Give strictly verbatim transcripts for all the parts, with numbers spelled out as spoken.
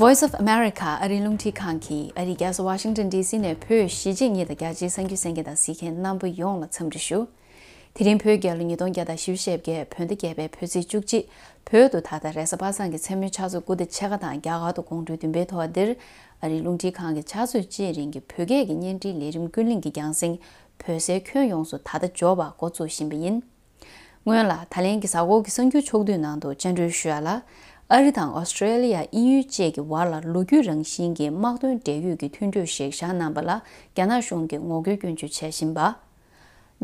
Voice of America ཨ་རིའི་རླུང་འཕྲིན་ཁང་གིས་ཨ་རིའི་རྒྱལ་ས་ཝ་ཤིང་ཊོན་ཌི་སི་ནས་བོད་གཞིས་བྱེས་གཉིས་དང་རྒྱ་ཆེའི་གསར་འགྱུར་གསན་མཁན་དང་གཟིགས་མཁན་རྣམ་པ་ཡོངས་ལ་འཚམས་འདྲི་ཞུ། དེ་རིང་བོད་རྒྱལ་ལོ་ཉིས་སྟོང་བརྒྱ་དང་བཞི་བཅུ་ཞེ་བརྒྱད་བོད་ཟླ་བརྒྱད་པའི་བོད་ཚེས་བཅུ་གཅིག་བོད་དུ་ད་ལྟ་རེས་གཟའ་པ་སངས་ཀྱི་མཚན་མོའི་ཕྱག་ཚོད་དགུ་དང་ཕྱེད་ཀ་དང་རྒྱ་གར་དུ་དགོང་དྲོའི་བདུན་པའི་ཐོག་འདིར་ཨ་རིའི་རླུང་འཕྲིན་ཁང་གི་ཕྱག་ཚོད་གཅིག་རིང་གི་བོད་སྐད་ཀྱི་བརྙན་འཕྲིན་ལས་རིམ་ཀུན་གླེང་གི་རྒྱང་སྲིང་བོད་སའི་ཁྱོན་ཡོངས་སུ་ད་ལྟ་འབྱོར་བ་འགོ་ཚུགས་བཞིན་པ་ཡིན། སྔོན་ལ་ད་ལན་གྱི་གཟའ་འཁོར་གྱི་གསར་འགྱུར་ཕྱོགས་བསྡུས་ནང་དུ་བཅར་འདྲི་ཞུ་ཡ་ལ། ཨ་རི་དང་ཨོ་སི་ཀྲེ་ལི་ཡ། དབྱིན་ཡུལ་བཅས་ཀྱི་བར་ལ་ལོ་རྒྱུས་རང་བཞིན་གྱི་དམག་དོན་འབྲེལ་ཡོད་ཀྱི་མཐུན་གྲོས་ཤིག་བཞག་གནང་པ་ལ་རྒྱ་ནག་གཞུང་གིས་ངོ་རྒོལ་སྐྱོན་བརྗོད་བྱེད་བཞིན་པ།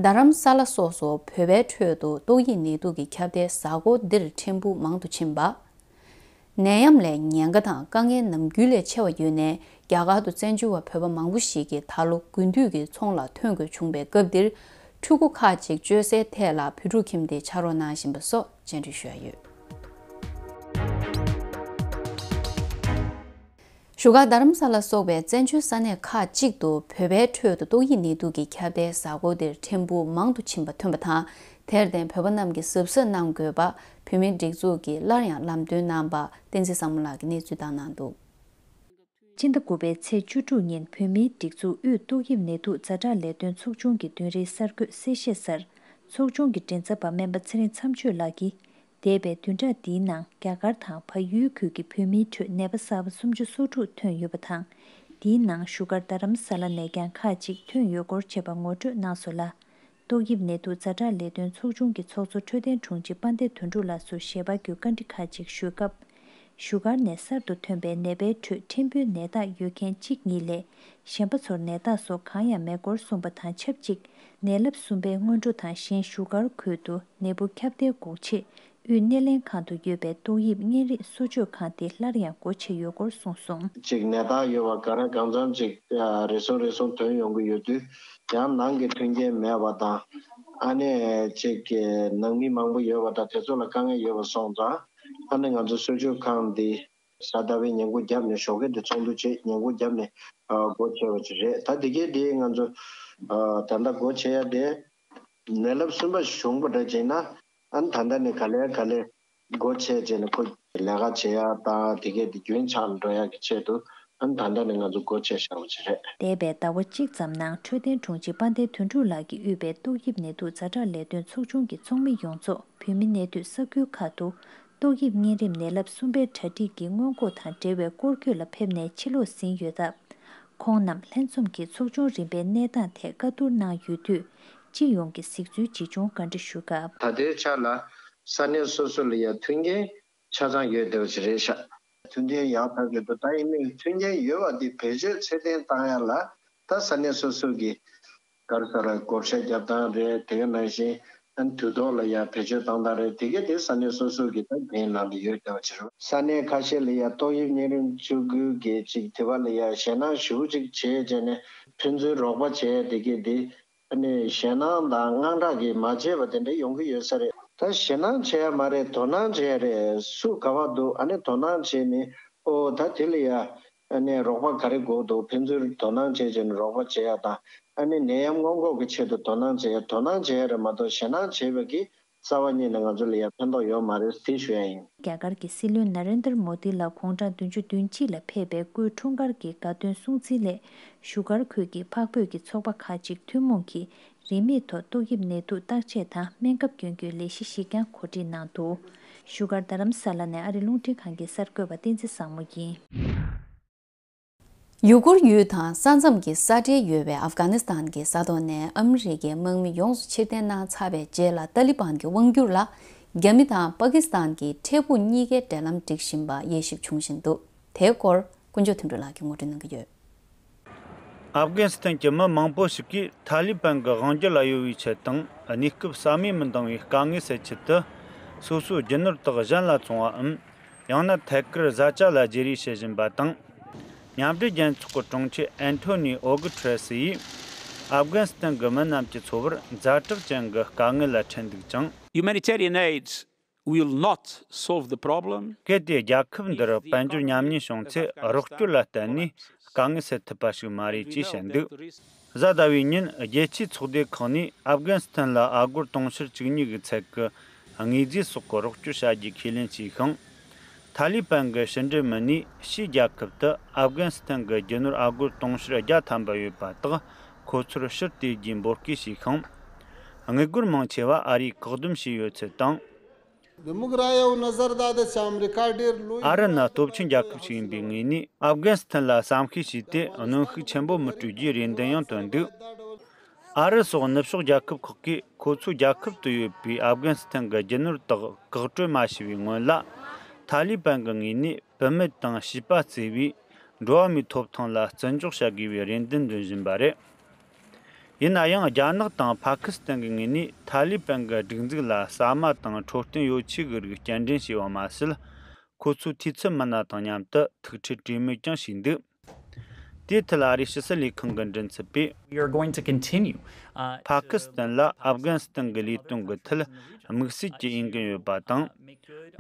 རྡ་རམ་ས་ལ་སོགས་སུ་བོད་པའི་ཁྲོད་དུ་ཏོག་དབྱིབས་ནད་དུག་གི་ཁྱབ་གདལ་གཟའ་འཁོར་འདིར་ཕྲན་བུ་མང་དུ་ཕྱིན་པ། ནད་ཡམས་ལས་ཉེན་ཁ་དང་དཀའ་ངལ་ནམ་རྒྱུན་ལས་ཆེ་བ་ཡོད་ནའི་རྒྱ་གར་དུ་བཙན་བྱོལ་བ་བོད་པ་མང་པོ་ཞིག་གིས་ད་ལོ་དགུན་དུས་ཀྱི་ཚོང་ལ་ཐོན་དགོས་བྱུང་བའི་སྐབས་འདིར་ཕྲུ་གུ་ཁག་ཅིག་བཅོལ་སའི་ཐད་ལ་བོད་ཕྲུག་ཁྱིམ་སྡེ་ཕྱག་རོགས་གནང་བཞིན་པ་སོགས་བཅར་འདྲི་ཞུ་ཡ་ཡོད། བཞུགས་སྒར་རྡ་རམ་ས་ལ་སོགས་པའི་བཙན་བྱོལ་ས་གནས་ཁག་ཅིག་ཏུ་བོད་པའི་ཁྲོད་དུ་ཏོག་དབྱིབས་ནད་དུག་གི་ཁྱབ་གདལ་གཟའ་འཁོར་འདིར་ཕྲན་བུ་མང་དུ་ཕྱིན་པ་ཐོན་པ་དང་། དེར་བརྟེན་བོད་པ་རྣམས་ཀྱིས་གཟབ་གཟབ་གནང་དགོས་པ་བོད་མིའི་སྒྲིག་འཛུགས་ཀྱིས་སླར་ཡང་ལམ་སྟོན་གནང་པ་བསྟན་འཛིན་བཟང་མོ་ལགས་ཀྱིས་གནས་ཚུལ་བཏང་གནང་འདུག། སྤྱི་ཟླ་དགུ་པའི་ཚེས་བཅུ་དྲུག་ཉིན་བོད་མིའི་སྒྲིག་འཛུགས་དབུས་ཏོག་དབྱིབས་ནད་དུག་ཛ་དྲག་ལས་དོན་ཚོགས་ཆུང་གི་བདུན་རེའི་གསར་འགོད་གསལ་བཤད་གསར་ཚོགས་ཆུང་གི་མགྲིན་ཚབ་པ་སྨན་པ་ཚེ་རིང་མཚམས་གཅོད་ལགས་ཀྱིས། འདས་པའི་བདུན་ཕྲག་འདིའི་ནང་རྒྱ་གར་དང་བལ་ཡུལ་ཁུལ་གྱི་བོད་མིའི་ཁྲོད་ནད་པ་གསར་པ་སུམ་ཅུ་སོ་དྲུག་ཐོན་ཡོད་པ་དང་། འདིའི་ནང་བཞུགས་སྒར་རྡ་རམ་ས་ལ་ནས་ཀྱང་ཁག་ཅིག་ཐོན་ཡོད་སྐོར་བཅས་པ་ངོ་སྤྲོད་གནང་སོང་ལ། ཏོག་དབྱིབས་ནད་དུག་ཛ་དྲག་ལས་དོན་ཚོགས་ཆུང་གི་ཚོགས་གཙོ་འཕྲོད་བསྟེན་དྲུང་ཆེ་དཔལ་ལྡན་དོན་གྲུབ་ལགས་སུ་ཞལ་པར་བརྒྱུད་བཀའ་འདྲི་ཁག་ཅིག་ཞུས་སྐབས། བཞུགས་སྒར་ནས་གསར་དུ་ཐོན་པའི་ནད་པའི་ཁྲོད་ཕྲན་བུའི་ནད་རྟགས་ཡོད་མཁན་གཅིག་གཉིས་ལས་གཞན་པ་ཚོར་ནད་རྟགས་སོགས་གང་ཡང་མེད་སྐོར་གསུངས་པ་དང་ཆབས་ཅིག། ནད་རླབས་གསུམ་པའི་སྔོན་འགྲོ་དང་གཞན་བཞུགས་སྒར་ཁུལ་དུ་ནད་འབུ་ཁྱབ་གདལ་འགོག་ཆེད་དབུས་སྣེ་ལེན་ཁང་དུ་ཡོད་པའི་ཏོག་དབྱིབས་གཉན་རིམས་གསོ་བཅོས་ཁང་དེ་སླར་ཡང་སྒོ་ཕྱེ་ཡོད་སྐོར་གསུངས་སོང་། ཅིག་ནད་རྟགས་ཡོད་པ་ག་རེ་གང་འཚམ་ཅིག་རེ་ཟུང་རེ་ཟུང་ཐོན་ཡོང་གི་ཡོད་དུས། ཡང་ནང་གི་མཐུན་རྐྱེན་མེད་པ་དང་། ཨ་ནེ་ཅིག་གི་ནང་མི་མང་པོ་ཡོད་པ་དང་དེ་ཚོ་ལ་དཀའ་ངལ་ཡོད་པ་སོང་ཙང་། ཨ་ནེ་ང་ཚོ་གསོ་བཅོས་ཁང་འདི་གཟའ་ཟླ་བའི་ཉིན་གུང་རྒྱབ་ནས་ཞོགས་ཀས་འདི་ཚོགས་འདུ་བྱས་ཉིན་གུང་རྒྱབ་ནས་སྒོ་ཕྱེ་བ་ཅིག་རེད། ད་དེ་གའི་དེ་ང་ཚོ་ད་ལྟ་སྒོ་ཕྱེ་ཡ་དེ་ནད་རླབས་གསུམ་པ་བྱུང་པ་འདྲ་བྱས་ན། ཨ་ནི་ད་ལྟ་ནས་ག་ལེ་ག་ལེ་སྒོ་ཕྱེ་བྱས་ནས་ཁོ་ལས་ཀ་བྱེད་ཡ་དང་དེ་གས་དེ་རྒྱུན་ཆགས་འགྲོ་ཡ་གི་ཆེད་དུ་ཨ་ནི་ད་ལྟ་ནས་ང་ཚོ་སྒོ་ཕྱེ་བཞག་པ་ཅིག་རེད། འདས་པའི་ཟླ་བ་གཅིག་ཙམ་ནང་འཕྲོད་བསྟེན་དྲུང་ཆེ་དཔལ་ལྡན་དོན་གྲུབ་ལགས་ཀྱིས་དབུས་པའི་ཏོག་དབྱིབས་ནད་དུག་ཛ་དྲག་ལས་དོན་ཚོགས་ཆུང་གི་ཚོགས་མི་ཡོངས་རྫོགས་བོད་མི་གནས་སྡོད་ས་ཁུལ་ཁག་ཏུ་ཏོག་དབྱིབས་གཉན་རིམས་ནད་རླབས་གསུམ་པའི་གྲ་སྒྲིག་གི་སྔོན་འགོག་དང་འབྲེལ་བའི་སྐོར་སྐྱོད་ལ་ཕེབས་ནས་ཕྱིར་ལོག་ཟིན་ཡོད་སྟབས། ཁོང་རྣམས་ལྷན་འཛོམས་ཀྱིས་ཚོགས་ཆུང་རིམ་པའི་གནས་སྟངས་ཐད་བཀའ་བསྡུར་གནང་ཡོད་དུས། སྤྱི་ཡོངས་ཀྱི་གཟིགས་ཚུལ་ཇི་བྱུང་བཀའ་འདྲི་ཞུ་སྐབས། ད་ལྟའི་ཆ་ལ་ས་གནས་སོ་སོ་ལ་ཡ་མཐུན་རྐྱེན་ཆ་ཚང་ཡོད་བསྡད་པ་ཞིག་རེད་ཤག་མཐུན་རྐྱེན་ཡག་ཐག་ཆོད་འདུག་ད་ཡིན་ནའི་མཐུན་རྐྱེན་ཡོད་པ་འདི་བེད་སྤྱོད་ཚད་ལྡན་བཏང་ཡ་ལ་ད་ས་གནས་སོ་སོ་གི་ག་རེ་ཟེར་བགོ་བཤའ་རྒྱབ་སྟངས་རེད། དེ་ག་ནང་བཞིན་ཨ་ནི་དུས་ཐོག་ལ་ཡ་བེད་སྤྱོད་བཏང་སྟངས་རེད། དེ་ག་དེ་ས་གནས་སོ་སོ་གི་ད་འགན་ནང་དུ་ཡོད་བསྡད་པ་ཅིག་རེད། ས་གནས་ཁ་ཤས་ལ་ཡ་ཏོག་དབྱིབས་གཉན་རིམས་བཅུ་དགུ་གི་ཅིག་དེ་བ་ལ་ཡ་ཞེད་སྣང་ཞེ་པོ་ཅིག་བྱས་བྱས་ནས་ཕན་ཚུན་རོགས་པ་བྱས་དེ་ག་དེ། ཨ་ནི་ཞེད་སྣང་དང་དངངས་སྐྲག་གིས་མ་བརྗེད་པ་དེ་འདྲ་ཡོང་གི་ཡོད་ས་རེད། ད་ཞེད་སྣང་བྱེད་ཡ་མ་རེད། དོ་སྣང་བྱེད་ཡ་རེད། སུ་ག་བ་འདུག་ཨ་ནི་དོ་སྣང་བྱས་ནས་ཨོ་ད་དེ་ལ་ཡ་ཨ་ནི་རོགས་པ་ག་རེ་དགོས་འདུག་ཕན་ཚུན་དོ་སྣང་བྱས་བྱས་ནས་རོགས་པ་བྱེད་ཡ་དང་ཨ་ནི་ནད་ཡམས་སྔོན་འགོག་གི་ཆེད་དུ་དོ་སྣང་བྱེད་ཡ་དོ་སྣང་བྱེད་ཡ་རེད་མ་གཏོགས་ཞེད་སྣང་བྱེད་པ་གི་རྩ་བ་ཉིད་ནས་ང་ཚོ་ལ་ཡ་ཕན་ཐོགས་ཡོད་མ་རེད་དེ་ཞུ་ཡ་ཡིན། རྒྱ་གར་གྱི་སྲིད་བློན་ན་རེན་དར་མོ་དི་ལ་དགུང་གྲངས་བདུན་ཅུ་དོན་གཅིག་ལ་ཕེབས་པའི་སྐུའི་འཁྲུངས་སྐར་གྱི་དགའ་སྟོན་སྲུང་བརྩི་སླད་བཞུགས་སྒར་ཁུལ་གྱི་འཕགས་བོད་ཀྱི་ཚོགས་པ་ཁག་ཅིག་ཐུན་མོང་གིས་རིན་མེད་ཐོག་ཏོག་དབྱིབས་ནད་དུག་བརྟག་དཔྱད་དང་སྨན་ཁབ་སྐྱོན་གྱི་ལས་གཞི་གཞི་རྐྱང་གོ་སྒྲིག་གནང་འདུག་བཞུགས་སྒར་རྡ་རམ་ས་ལ་ནས་ཨ་རི་རླུང་འཕྲིན་ཁང་གི་གསར་འགོད་པ་བསྟན་འཛིན་བཟང་མོ་ཡིན། ཡུ་གུར་ཡུལ་དང་ས་མཚམས་ཀྱི་ས་འབྲེལ་ཡོད་པའི་ཨབ་གྷ་ནི་སི་ཐན་གྱི་ས་ཐོག་ནས་ཨ་མི་རི་ཀའི་དམག་མི་ཡོངས་སུ་ཕྱིར་འཐེན་གནང་ཚར་བའི་རྗེས་ལ་ཏཱ་ལི་བན་གྱི་དབང་སྒྱུར་ལ་རྒྱ་མི་དང་པ་ཀི་སི་ཐན་གྱི་འཕྲལ་ཕུགས་གཉིས་ཀའི་འབྲེལ་ལམ་སྒྲིག་བཞིན་པ་དབྱེ་ཞིབ་བྱུང་བཞིན་འདུག་དེའི་སྐོར་དཀོན་མཆོག་དོན་གྲུབ་ལགས་ཀྱིས་ངོ་སྤྲོད་གནང་གི་ཡོད། ཨབ་གྷ་ནི་སི་ཐན་གྱི་མི་མང་པོ་ཞིག་གིས་ཐ་ལི་བན་གྱི་དབང་སྒྱུར་ལ་གཡོལ་བའི་ཆེད་དང་གནས་སྐབས་ཟ་མས་མི་འདང་བའི་དཀའ་ངལ་སེལ་ཆེད་དུ་སོ་སོའི་རྒྱུ་ནོར་དག་གཞན་ལ་བཙོང་བའམ། ཡང་ན་ཐད་ཀར་བཟའ་བཅའ་ལ་བརྗེ་རེས་བྱེད་བཞིན་པ་དང་། མཉམ་འབྲེལ་རྒྱལ་ཚོགས་ཀྱི་དྲུང་ཆེ་ཨན་ཐོ་ནི་ཨོ་གུ་ཐྲེ་སི་ཡིས་ཨབ་གྷ་ནི་སི་ཐན་གྱི་མི་རྣམས་ཀྱི་འཚོ་བར་ཛ་དྲག་ཅན་གྱི་དཀའ་ངལ་ལ་འཕྲད་འདུག་ཅིང་། Humanitarian aid will not solve the problem. གལ་ཏེ་རྒྱལ་ཁབ་འདིར་དཔལ་འབྱོར་ཉམས་ཉེས་བྱུང་ཚེ་རོགས་སྐྱོར་ལ་བརྟེན་ནས་དཀའ་ངལ་སེལ་ཐུབ་པ་ཞིག་མ་རེད་ཅེས་བཤད་འདུག་གཟའ་ཟླ་བའི་ཉིན་རྒྱལ་སྤྱིའི་ཚོགས་སྡེ་ཁག་ནས་ཨབ་གྷ་ནི་སི་ཐན་ལ་ཨ་སྒོར་དུང་ཕྱུར་བཅུ་གཉིས་ཀྱི་ཚད་ཀྱི་དངོས་རྫས་སོགས་ཀྱི་རོགས་སྐྱོར་བྱ་རྒྱུའི་ཁས་ལེན་བྱས་ཤིང་། ཐ་ལི་པན་གྱི་ཕྱི་འབྲེལ་མི་སྣས་ཕྱིའི་རྒྱལ་ཁབ་ཏུ་ཨབ་གྷན་སི་ཐན་གྱི་རྒྱུ་ནོར་ཨ་སྒོར་དུང་ཕྱུར་བརྒྱ་ཐམ་པ་ཡོད་པ་དག་ཁོ་ཚོར་ཕྱིར་སྟེར་རྒྱུའི་འབོད་སྐུལ་བྱས་ཤིང་། དངུལ་སྒོར་མང་ཆེ་བ་ཨ་རིས་བཀག་སྡོམ་བྱས་ཡོད་ཚུལ་དང་། ཨ་རི་ནི་སྟོབས་ཆེན་རྒྱལ་ཁབ་ཞིག་ཡིན་པའི་ངོས་ནས་ཨབ་གྷན་སི་ཐན་ལ་བསམ་ཤེས་བྱས་ཏེ་གནོན་ཤུགས་ཆེན་པོ་མི་སྤྲོད་རྒྱུའི་རེ་འདུན་ཡང་བཏོན་འདུག་ཨ་རི་སོགས་ནུབ་ཕྱོགས་རྒྱལ་ཁབ་ཁག་གིས་ཁོ་ཚོའི་རྒྱལ་ཁབ་ཏུ་ཡོད་པའི་ཨབ་གྷན་སི་ཐན་གྱི་རྒྱུ་ནོར་དག་བཀག་སྤྲོད་མ་བྱས་པའི་སྔོན་ལ། ཐ་ལི་པན་གྱི་ངོས་ནས་བུད་མེད་དང་བྱིས་པ་གཙོས་པའི་འགྲོ་བ་མིའི་ཐོབ་ཐང་ལ་བརྩི་འཇོག་བྱ་དགོས་པའི་རེ་འདུན་འདོན་བཞིན་པ་རེད། ཡིན་ན་ཡང་རྒྱ་ནག་དང་ཕ་ཁི་སི་ཐན་གྱི་ངོས་ནས་ཐ་ལི་པན་གྱི་སྒྲིག་འཛུགས་ལ་ཟ་མ་དང་འཕྲོད་བསྟེན་ཡོ་ཆས་ཀྱི་རིགས་སྐྱེལ་འདྲེན་བྱས་པ་མ་ཟད། ཁོ་ཚོའི་འཐུས་ཚབ་མི་སྣ་དང་མཉམ་དུ་ཐུག་འཕྲད་གྲོས་མོལ་ཀྱང་བྱས་འདུག་དེའི་ཐད་ཨ་རིའི་ཕྱི་སྲིད་ལས་ཁང་གི་མགྲིན་ཚབ་པས། We are going to continue, uh, ཕ་ཁི་སི་ཐན་ལ་ཨབ་གྷན་སི་ཐན་གྱི་ལས་དོན་གྱི་ཐད་དམིགས་བསལ་གྱི་འོས་འགན་ཡོད་པ་དང་།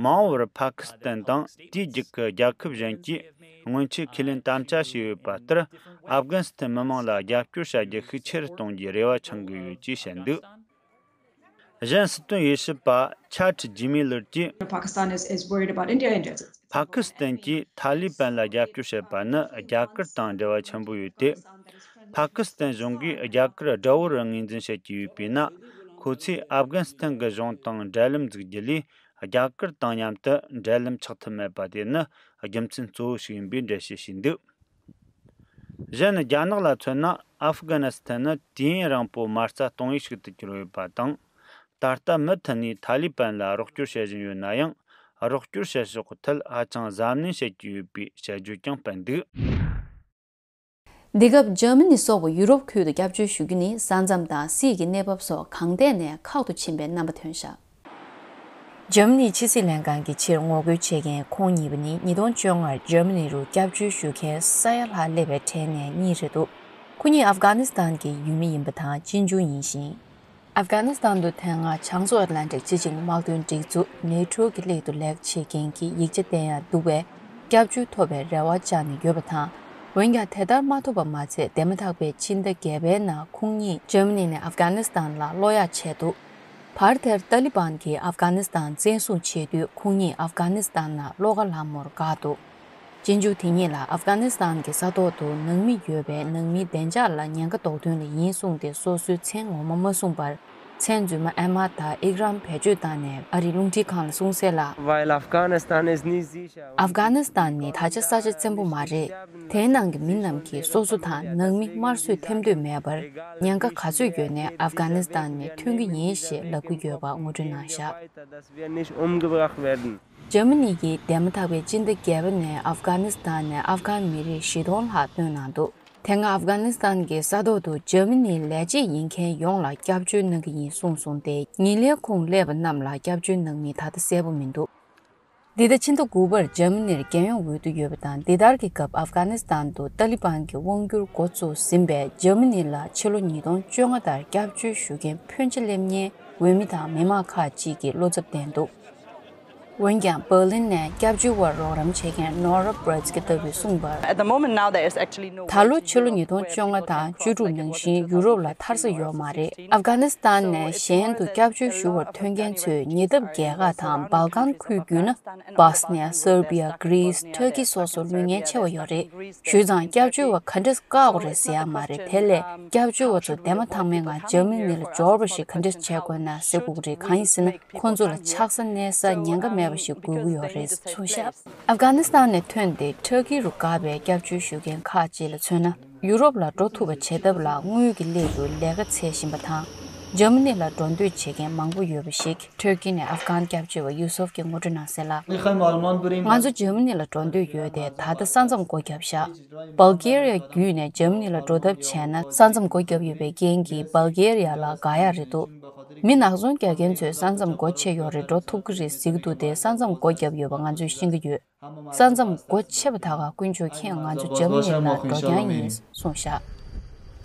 མ་འོངས་པར་ཕ་ཁི་སི་ཐན་དང་དེའི་རྒྱུད་ཀྱི་རྒྱལ་ཁབ་གཞན་གྱིས་སྔོན་ཆད་ཁས་ལེན་དམ་བཅའ་བྱས་ཡོད་པ་ལྟར་ཨབ་གྷན་སི་ཐན་མི་དམངས་ལ་རྒྱབ་སྐྱོར་བྱ་རྒྱུ་ཤུགས་ཆེ་རུ་གཏོང་རྒྱུའི་རེ་བ་འཆང་གི་ཡོད་ཅེས་བཤད་འདུག་གཞན་སྲིད་དོན་དབྱེ་ཞིབ་པ་ཆ་ཁྲི་ཇི་མི་ལར་གྱིས། Pakistan is, is worried about India and India. ཕ་ཁི་སི་ཐན་གྱིས་ཐ་ལི་པན་ལ་རྒྱབ་སྐྱོར་བྱེད་པ་ནི་རྒྱ་གར་དང་འབྲེལ་བ་ཆེན་པོ་ཡོད་དེ། ཕ་ཁི་སི་ཐན་གཞུང་གིས་རྒྱ་གར་དགྲ་བོར་ངོས་འཛིན་བྱེད་ཀྱི་ཡོད་པས་ན། ཁོ་ཚོས་ཨབ་གྷན་སི་ཐན་གྱི་གཞུང་དང་འབྲེལ་ལམ་འཛུགས་རྒྱུ་ལས། རྒྱ་གར་དང་མཉམ་དུ་འབྲེལ་ལམ་ཆགས་ཐུབ་མེད་པ་དེ་ནི་རྒྱུ་མཚན་གཙོ་བོ་ཞིག་ཡིན་པའི་འགྲེལ་བཤད་བྱས་འདུག་གཞན་རྒྱ་ནག་ལ་མཚོན་ན་ཨབ་གྷ་ནི་སི་ཐན་ནི་དུས་ཡུན་རིང་པོ་མ་རྩ་སྟོང་བའི་ཞིག་ཏུ་གྱུར་ཡོད་པ་དང་། ད་ལྟ་མུ་མཐུད་ནས་ཐ་ལི་པན་ལ་རོགས་སྐྱོར་བྱེད་བཞིན་ཡོད་ན་ཡང་། རོགས་སྐྱོར་བྱེད་ཕྱོགས་ཐད་ཧ་ཅང་གཟབ་ནན་བྱེད་ཀྱི་ཡོད་པའི་བཤད་རྒྱུ་ཀྱང་སྤེལ་འདུག་འདི་སྐབས་འཇར་མ་ནི་སོགས་པ་ཡུ་རོབ་ཁུལ་དུ་སྐྱབས་བཅོལ་ཞུ་རྒྱུ་ནི་ས་མཚམས་དང་སྲིད་ཀྱི་གནས་བབ་སོགས་གང་ཐད་ནས་ཁག་ཏུ་ཕྱིན་པའི་རྣམ་པ་ཐོན་བཞག་འཇར་མ་ནིའི་ཕྱི་སྲིད་ལྷན་ཁང་གི་ཕྱིར་ངོ་རྒོལ་བྱེད་མཁན་ཁོང་གཉིས་པོ་ནི་ཉིས་སྟོང་བཅོ་ལྔར་འཇར་མ་ནི་རུ་སྐྱབས་བཅོལ་ཞུ་མཁན་ས་ཡ་ལྷག་སླེབས་པའི་གྲས་ནས་གཉིས་རེད་འདུག་ཁོ་གཉིས་ཨབ་གྷ་ནི་སི་ཐན་གྱི་ཡུལ་མི་ཡིན་པ་དང་གཅེན་གཅུང་ཡིན་ཞིང་། ཨབ་གྷ་ནི་སི་ཐན་དུ་དེ་སྔ་བྱང་མཚོ་ཨེཊ་ལན་ཊིག་སྤྱི་ཆིངས་དམག་དོན་སྒྲིག་འཛུགས་ནེ་ཊོ་གི་སླད་དུ་ལས་ཀ་བྱེད་མཁན་གྱི་ཡིག་ཆ་བསྟན་ཡག་འདུག་པས་སྐྱབས་བཅོལ་ཐོབ་པའི་རེ་བ་བཅངས་ནས་ཡོད་པ་དང་། འོན་ཀྱང་དེ་ལྟར་མ་ཐོབ་པ་མ་ཚད་འདེམས་མ་ཐག་པའི་ཕྱི་ཟླ་བརྒྱད་པའི་ནང་ཁོང་གཉིས་འཇར་མ་ནི་ནས་ཨབ་གྷ་ནི་སི་ཐན་ལ་སློག་ཡག་བྱས་འདུག་བར་དེར་ཏཱ་ལི་བན་གྱིས་ཨབ་གྷ་ནི་སི་ཐན་བཙན་བཟུང་བྱེད་དུས་ཁོང་གཉིས་ཨབ་གྷ་ནི་སི་ཐན་ནང་བློ་དགའ་ལྷ་མོར་བཀག་འདུག་གཅེན་གཅུང་དེ་གཉིས་ལ་ཨབ་གྷ་ནི་སི་ཐན་གྱི་ས་ཐོག་ཏུ་ནང་མི་ཡོད་པའི་ནང་མིའི་བདེ་འཇགས་ལ་ཉེན་ཁ་འདོགས་དོན་ལ་ཡིན་གསུངས་ཏེ་སོ་སོའི་མཚན་ངོ་མ་མ་གསུངས་པར། མཚན་རྫུན་མ་ཨེ་མ་དང་ཨིག་རམ་བེད་སྤྱོད་བཏང་ནས་ཨ་རིའི་རླུང་འཕྲིན་ཁང་ལ་གསུངས་གསལ་ལ། While Afghanistan is ནི་ཟི་ཤ། ཨབ་གྷ་ནི་སི་ཐན་ནི་ད་ཆ་ས་ཆ་བཙན་པོ་མ་རེད། དེའི་ནང་གི་མི་རྣམས་ཀྱིས་སོ་སོ་དང་ནང་མི་དམར་གསོད་ཐེམ་འདོད་མེད་པར་ཉེན་ཁ་ག་ཚོད་ཡོད་ནའི་ཨབ་གྷ་ནི་སི་ཐན་ནས་ཐོན་གྱི་ཡིན་ཞེས་ལབ་ཀྱི་ཡོད་པ་ངོ་སྤྲོད་གནང་བཞག Dass wir nicht umgebracht werden. འཇར་མ་ནི་གིས་འདེམས་མ་ཐག་པའི་སྤྱི་ཟླ་བརྒྱད་པ་ནས་ཨབ་གྷ་ནི་སི་ཐན་ནས་ཨབ་གྷན་མི་རིགས་བཞི་སྟོང་ལྷག་བཏོན་གནང་འདུག་དེ་སྔ་ཨབ་གྷ་ནི་སི་ཐན་གྱི་ས་ཐོག་ཏུ་འཇར་མ་ནིའི་ལས་བྱེད་ཡིན་མཁན་ཡོངས་ལ་སྐྱབས་བཅོལ་གནང་གི་ཡིན་གསུངས་སོང་སྟེ། ཉིན་ལས་ཁུངས་སླེབས་པ་རྣམས་ལ་སྐྱབས་བཅོལ་གནང་མིན་ད་ལྟ་གསལ་པོ་མི་འདུག་འདི་ཟླ་ཕྱི་ཟླ་དགུ་པར་འཇར་མ་ནིར་རྒྱལ་ཡོངས་འོས་བསྡུ་ཡོད་པ་དང་། འདི་ལྟར་གྱི་སྐབས་ཨབ་གྷ་ནི་སི་ཐན་དུ་ཏཱ་ལི་བན་གྱི་དབང་སྒྱུར་འགོ་བཙུགས་ཟིན་པས་འཇར་མ་ནི་ལ་ཕྱི་ལོ་ཉིས་སྟོང་བཅོ་ལྔ་ལྟར་སྐྱབས་བཅོལ་ཞུ་མཁན་ཕོན་ཆེ་སླེབས་མཁན་འོས་མི་དང་མི་མང་ཁག་ཅིག་གིས་བློ་འཚབ་བསྟན་འདུག་འོན་ཀྱང་། འབར་ལིན་ནས་སྐྱབས་བཅོལ་བར་རོགས་རམ་བྱེད་མཁན་ནོ་ར་བྷྲེ་ཛི་ཀི་ལྟ་བུས་གསུངས་པར། At the moment now, there is actually no ད་ལོ་ཕྱི་ལོ་ཉིས་སྟོང་བཅོ་ལྔ་དང་བཅུ་དྲུག་ནང་བཞིན་ཡུ་རོབ་ལ་མཐར་ས་ཡོད་མ་རེད། ཨབ་གྷ་ནི་སི་ཐན་ནས་གཞན་དུ་སྐྱབས་བཅོལ་ཞུ་བར་ཐོན་མཁན་ཚོའི་ཉེ་འདབས་རྒྱལ་ཁག་དང་སྦལ་ཀན་ཁུལ་བརྒྱུད་ན། སྦོ་སི་ནི་ཡ། སར་བི་ཡ། གྷི་རི་སི། ཐུར་ཀི་སོགས་སུ་ལུས་ངན་ཆེ་བ་ཡོད་རེད། ཞུས་ཙང་སྐྱབས་བཅོལ་བ་ག་འདྲས་བཀག་དགོས་རེད་ཟེར་ཡ་མ་རེད། དེ་ལས་སྐྱབས་བཅོལ་བ་ཚོ་འདས་མ་ཐག་མའི་ངང་འཇར་མ་ནི་ལ་འབྱོར་བ་ཞིག་ག་འདྲས་བྱེད་དགོས་ན་ཟེར་དགོས་ཀྱི་རེད། གང་ཡིན་ཟེར་ན། ཁོང་ཚོ་ལ་ཆགས་ས་གནས་ས་ཉེན་ཁ་མེད་པ་ཞིག་དགོས་ཀྱི་ཡོད་རེད་གསུངས་ཤག་ཨབ་གྷ་ནི་སི་ཐན་ནས་ཐོན་ཏེ་ཐུར་ཀི་རུ་བཀག་པའི་སྐྱབས་བཅོལ་ཞུ་མཁན་ཁག་ཅིག་ལ་མཚོན་ན། ཡུ་རོབ་ལ་འགྲོ་ཐུབ་པ་བྱེད་ཐབས་ལ་དངུལ་གྱི་སླད་དུ་ལས་ཀ་འཚོལ་བཞིན་པ་དང་། འཇར་མ་ནི་ལ་འགྲོ་འདོད་བྱེད་མཁན་མང་པོ་ཡོད་པ་ཞིག་ཐུར་ཀི་ནས་ཨབ་གྷན་སྐྱབས་བཅོལ་བ་ཡུ་སུབ་ཀྱིས་ངོ་སྤྲོད་གནང་གསལ་ལ། ང་ཚོ་འཇར་མ་ནི་ལ་འགྲོ་འདོད་ཡོད་དེ་ད་ལྟ་ས་མཚམས་སྒོ་བརྒྱབ་ཤག་བལ་ཀེ་རི་ཡ་བརྒྱུད་ནས་འཇར་མ་ནི་ལ་འགྲོ་ཐབས་བྱས་ན་ས་མཚམས་སྒོ་བརྒྱབ་ཡོད་པའི་རྐྱེན་གྱིས་བལ་ཀེ་རི་ཡ་ལ་དགག་ཡག་རེད་འདུག་མི་ནག་ཚོང་རྒྱག་མཁན་ཚོས་ས་མཚམས་སྒོ་ཕྱེ་ཡོད་རེད། འགྲོ་ཐུབ་ཀྱི་རེད་ཟེར་གྱི་འདུག་དེ་ས་མཚམས་སྒོ་བརྒྱབ་ཡོད་པ་ང་ཚོས་ཤེས་ཀྱི་ཡོད། ས་མཚམས་སྒོ་ཕྱེ་བ་ད་ག་དཀོན་མཆོག་མཁྱེན། ང་ཚོ་འཇར་མ་ནི་ལ་འགྲོ་རྐྱང་ཡིན་གསུངས་ཤག་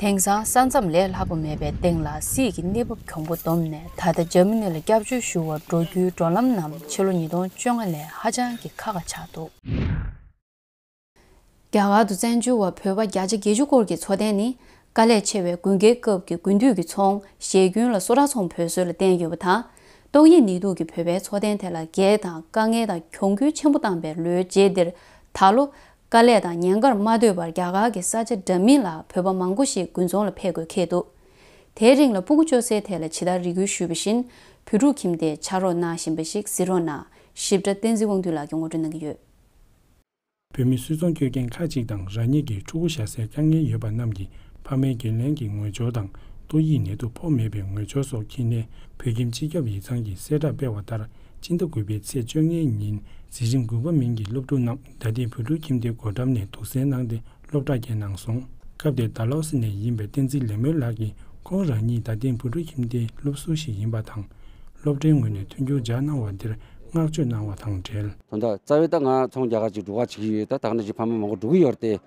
དེང་སང་ས་མཚམས་ལས་སླ་པོ་མེད་པའི་སྟེང་ལ་སྲིད་ཀྱི་གནས་བབ་གྱོང་པོ་བསྡོམས་ནས་ད་ལྟ་འཇར་མ་ནི་ལ་སྐྱབས་བཅོལ་ཞུ་བར་འགྲོ་རྒྱུའི་འགྲོ་ལམ་རྣམས་ཕྱི་ལོ་ཉིས་སྟོང་བཅོ་ལྔ་ལས་ཧ་ཅང་གི་ཁག་ཁག་ཆགས་འདུག་རྒྱ་གར་དུ་བཙན་བྱོལ་བ་བོད་པ་བརྒྱ་ཆ་བརྒྱད་ཅུ་སྐོར་གྱི་འཚོ་རྟེན་ནི་དཀའ་ལས་ཆེ་བའི་དགུན་ཁའི་སྐབས་ཀྱི་དགུན་དུས་ཀྱི་ཚོང་བཞེས་རྒྱུན་ལ་སོ་ཊ་ཚོང་བོད་སྲོལ་ལ་བརྟེན་ཡོད་པ་དང་ ཏོག་དབྱིབས་ནད་དུག་གིས་བོད་པའི་འཚོ་རྟེན་ཐད་ལ་འགེལ་དང་དཀའ་ངལ་དང་གྱོང་གུན་ཆེན་པོ་བཏང་པའི་ལོའི་རྗེས་འདིར། ད་ལོ་དཀའ་ལས་དང་ཉེན་ཁར་མ་ལྟོས་པར་རྒྱ་གར་གྱི་ས་ཆ་འདྲ་མིན་ལ་བོད་པ་མང་པོ་ཞིག་དགུན་ཚོང་ལ་ཕེབས་དགོས་འཁེལ་འདུག་དེའི་རིང་ལ་སྤུ་གུ་སྤྱོད་སའི་ཐད་ལ་ཇི་ལྟར་རེ་སྐུལ་ཞུས་པ་བཞིན་བོད་ཕྲུག་ཁྱིམ་སྡེས་ཕྱག་རོགས་གནང་བཞིན་པ་ཞིག་གཟིགས་རོགས་གནང་། ཞིབ་ཕྲ་བསྟན་འཛིན་དབང་འདུས་ལགས་ཀྱིས་ངོ་སྤྲོད་གནང་གི་ཡོད། བོད་མི་སུད་ཚོང་སྐྱོར་མཁན་ཁག་ཅིག་དང་རང་ཉིད་ཀྱི་ཕྲུ་གུ་བཞག་སའི་དཀའ་ངལ་ཡོད་པ་རྣམས་ཀྱིས་ཕ་མའི་འགན་ལེན་གྱི་ངོས་སྦྱོར་དང་ཏོག་དབྱིབས་ནད་དུག་ཕོག་མེད་པའི་ངོས་སྦྱོར་སོགས་འཁྱེར་ནས་བོད་ཁྱིམ་སྤྱི་ཁྱབ་ཡིག་ཚང་གིས་གསལ་བསྒྲགས་སྤེལ་བ་ལྟར། སྤྱི་ཟླ་དགུ་པའི་ཚེས་བཅོ་ལྔའི་ཉིན་འཛིན་རིམ་དགུ་པ་མིན་གྱི་སློབ་ཕྲུག་རྣམས་རྡ་སྟེང་བོད་ཕྲུག་ཁྱིམ་སྡེའི་སྒོ་འགྲམ་ནས་དུག་སེལ་གནང་སྟེ་སློབ་གྲྭར་བསྐྱལ་གནང་སོང་། སྐབས་དེར་ཌལ་ཧོ་སི་ནས་ཡིན་པའི་བསྟན་འཛིན་ལེགས་སྨོན་ལགས་ཀྱིས་ཁོང་རང་ཉིད་རྡ་སྟེང་བོད་ཕྲུག་ཁྱིམ་སྡེའི་སློབ་ཟུར་ཞིག་ཡིན་པ་དང་། སློབ་གྲྭའི་ངོས་ནས་མཐུན་འགྱུར་སྦྱར་གནང་བ་འདིར་བསྔགས་བརྗོད་གནང་བ་དང་འབྲེལ། ད་ལྟ་རྩ་བའི་ད་ང་ཚོང་རྒྱག་ག་ཅིག་འགྲོ་ག་བྱེད་ཀྱི་ཡོད། ད་ད་ག་ནང་བཞིན་ཕ་མ་མང་པོ་འགྲོ་གི་ཡོད་རེད་དེ།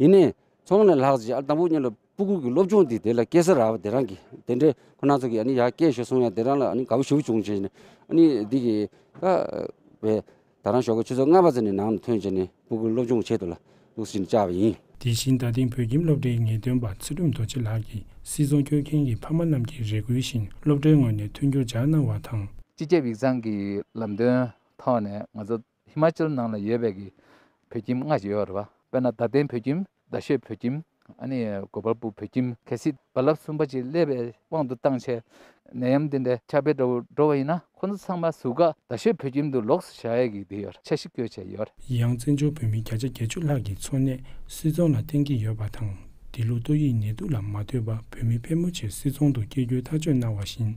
ཡིན་ནའི་ཚོང་ལས་ལྷག་ཅིག་ཨ་དང་པོ་ཉིད་ལ་སྤུ་གུ་གི་སློབ་སྦྱོང་འདི་དེ་ལ་སྐྱེལ་ས་རག་པ་དེ་རང་གི་དེ་འདྲའི་ཁོ་ན་ཚོ་གི་ཨ་ནི་ཡར་སྐྱེལ་ཤོག་གསུང་ཡ་དེ་རང་ལ་ཨ་ནི་དགའ་པོ་ཞེ་པོ་བྱུང་བྱས་ནས་ཨ་ནི་འདི་གི་ད་བས། ད་རང་ཞོགས་ཀ་ཆུ་ཚོད་ལྔ་པ་ཙམ་ནས་ནང་ལ་ཐོན་བྱས་ནས་སྤུ་གུ་སློབ་སྦྱོང་ཆེད་དུ་ལ་ལུགས་སྲིད་བཅར་བ་ཡིན། དེ་བཞིན་རྡ་སྟེང་བོད་ཁྱིམ་སློབ་གྲྭའི་ངེས་སྟོན་པ་ཚེ་སྒྲོན་རྡོ་རྗེ་ལགས་ཀྱིས་སིལ་ཚོང་སྐྱོར་མཁན་གྱི་ཕ་མ་རྣམས་ཀྱི་རེ་སྐུལ་བཞིན་སློབ་གྲྭའི་ངོས་ནས་མཐུན་འགྱུར་སྦྱར་གནང་བ་དང་། སྤྱི་ཁྱབ་ཡིག་ཚང་གི་ལམ་སྟོན་ཐོག་ནས་ང་ཚོ་ཧི་མ་ཅལ་ནང་ལ་ཡོད་པའི་གི་བོད་ཁྱིམ་ལྔ་ཞིག་ཡོད་རེད་བ། དཔེར་ན་རྡ་སྟེང་བོད་ཁྱིམ། རྡ་ཤོད་བོད་ཁྱིམ། ཨ་ནི་གོ་པལ་པུར་བོད་ཁྱིམ། གལ་སྲིད་རྦ་རླབས་གསུམ་པ་ཅིག་སླེབས་པའི་དབང་དུ་བཏང་བྱས་ནད་ཡམས་འདི་འདྲ་ཁྱབ་སྤེལ་འགྲོ་འགྲོ་བ་ཡིན་ན་ཁོ་ཚོ་ཚང་མ་ཟུར་བཀག་རྡ་ཤོད་བོད་ཁྱིམ་དུ་ལོགས་སུ་བཞག་ཡས་ཀྱི་འདི་ཡོད་རེད། འཆར་གཞི་བཀོད་བྱས་ཡོད་རེད། ཡང་བཙན་བྱོལ་བོད་མི་བརྒྱ་ཆ་བརྒྱད་ཅུ་ལྷག་གི་འཚོ་གནས་སིལ་ཚོང་ལ་བརྟེན་གྱི་ཡོད་པ་དང་། འདི་ལོ་ཏོག་དབྱིབས་ནད་དུག་ལ་མ་ལྟོས་པར་བོད་མི་ཕལ་མོ་ཆེ་སིལ་ཚོང་དུ་སྐྱེལ་རྒྱུའི་ཐག་གཅོད་གནང་བ་བཞིན།